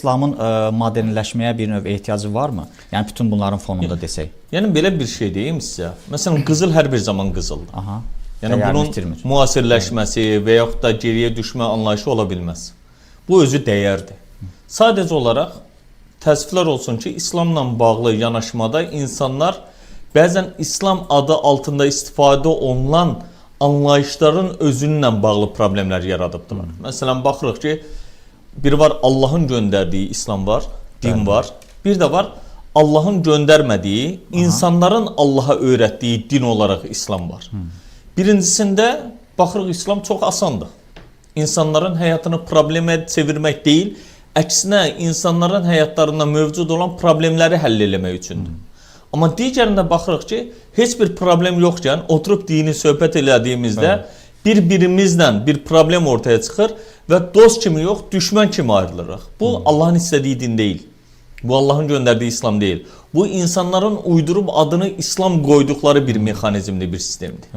İslamın modernləşməyə bir növ ehtiyacı varmı? Yəni bütün bunların fonunda desək. Yəni belə bir şey deyim sizə. Məsələn, qızıl hər bir zaman qızıldır. Aha. Yəni Dəyərini bunun itirmir. müasirləşməsi və yaxud da geriyə düşmə anlayışı ola bilməz. Bu özü dəyərdir. Sadəcə olaraq təəssüflər olsun ki, İslamla bağlı yanaşmada insanlar bəzən İslam adı altında istifadə olunan anlayışların özünlə bağlı problemlər yaradıbdılar. Məsələn, baxırıq ki, bir var Allahın göndərdiyi İslam var, din var. Bir də var Allahın göndərmədiyi, insanların Allaha öyrətdiyi din olaraq İslam var. Birincisində baxırıq İslam çox asandır. İnsanların həyatını problemə çevirmək deyil, əksinə insanların həyatlarında mövcud olan problemləri həll eləmək üçündür. Amma digərində baxırıq ki, heç bir problem yoxkən oturub dini söhbət elədiyimizdə bir-birimizlə bir problem ortaya çıxır və dost kimi yox, düşmən kimi ayrılırıq. Bu Allahın istədiyi din deyil. Bu Allahın göndərdiyi İslam deyil. Bu insanların uydurub adını İslam qoyduqları bir mexanizmdir, bir sistemdir.